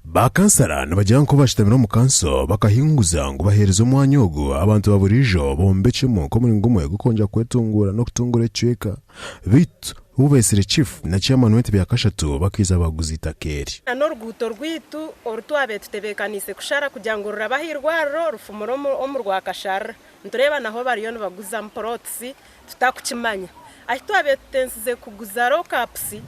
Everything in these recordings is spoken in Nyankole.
Ba kansara nibagira ngu ku bashutamire omu kanso bakahinguza ngu baheereze omwanya ogu abantu ba buriijo bombekyemu nk'omuringo gumwe gw'okwongyera kwetunguura n'okutunguura ekicweka. Beitu obu beetsire Chief na Chairman w'entebe ya kashatu bakaija baaguza eitaka eri. Na n'oruguuto rwaitu oru twabaire tutebeekaniise kushara kugira ngu rurabe aha irwariro rufumure omu Rwakasharira. Nitureeba naho bariyo nibaguzamu plots tutakukimanya. Ahi twabaire tutensize kuguza lockups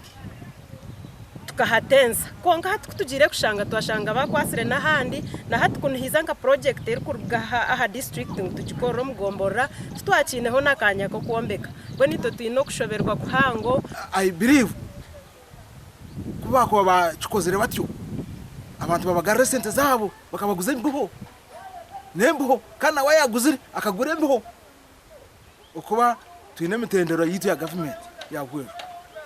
tukahatensa kwonka hati kutugiire kushanga twashanga bakwatsire n'ahandi na hati ku nihaija nka project erikuruga aha district ngu tugikorere omu gomborora titwakiineho n'akaanya k'okwombeka. Mbwenu itwe twine okushoberwa kuhango. I believe ku baakuba baakikozire batyo, abantu babagarura esente zaabo bakabaguza embiho n'embiho kandi nawe ayaaguzire akagura embiho. Okuba twine emitendera yaitu ya gavumenti ya bweru,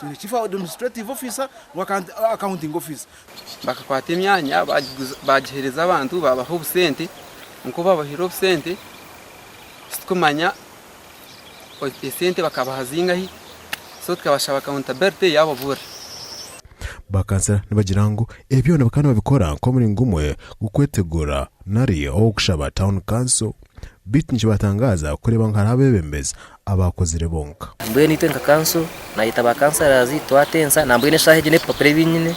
twine Chief Administrative Officer na Accounting Officer. Bakakwata emyanya baagiheereza abantu baabaha obusente, kwonka obu baabahaire obusente titurikumanya esente bakabaha zingahi, so tukabashaba accountability yaababurira. Ba kansara nibagira ngu ebi byona bakaba nibabikora nk'omuringo gumwe gw'okwetegura nari ogw'okushaba Town Council. Beitu nikibatangaaza kureeba ngu hariho abeebembezi abaakozire bonka. Mbwenu itwe nka kanso nayeta ba councillors twatensa nambwenu eshaaha egi n'ebipapura ebi nyine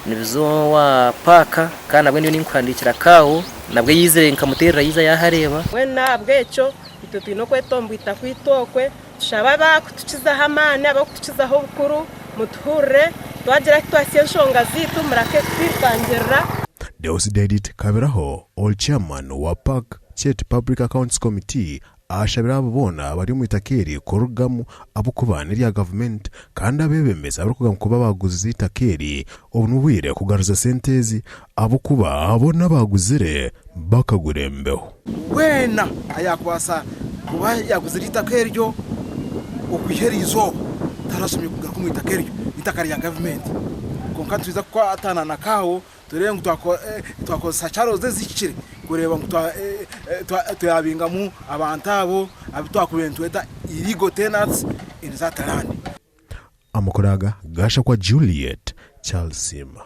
nibiza owa paaka kandi nabwe ndiyo ninkuhandiikira kaawo nabwe yaizire nkamuteerera yaija yahareeba. Mbwenu n'ahabw'ekyo itwe twine okwetomboita kwaitu okwe, tushabe abakutukizaho amaani, abakutukizaho obukuru, mutuhurire, twagira ahu twahitsya enshonga zaitu mureke kutwirukangirira. Deusdedit Kabiraho, ori Chairman wa Park Chet Public Accounts Committee ashabire abo boona abari omu itaka eri kurirugamu ahabw'okuba n'erya gavumenti kandi abeebembezi abarikugambwa kuba baaguzize eitaka eri obu n'obwire kugaruza sente ezi ahabw'okuba abo n'abaaguzire bakagura embeho. Weena ayaakubaasa kuba yaaguzire eitaka eryo okwiha eri izooba tarashemereire kugaruka omu itaka eryo, n'eitaka rya gavumenti. Kwonka nitwija kukwatana na kaawo Tureebe ngu twakozesa channels ezihikire kureeba ngu twabingamu abantu abo abu twakubaire nitweta illegal tenants in that land. Amakuru aga gaashakwa Juliet Kyalisiima.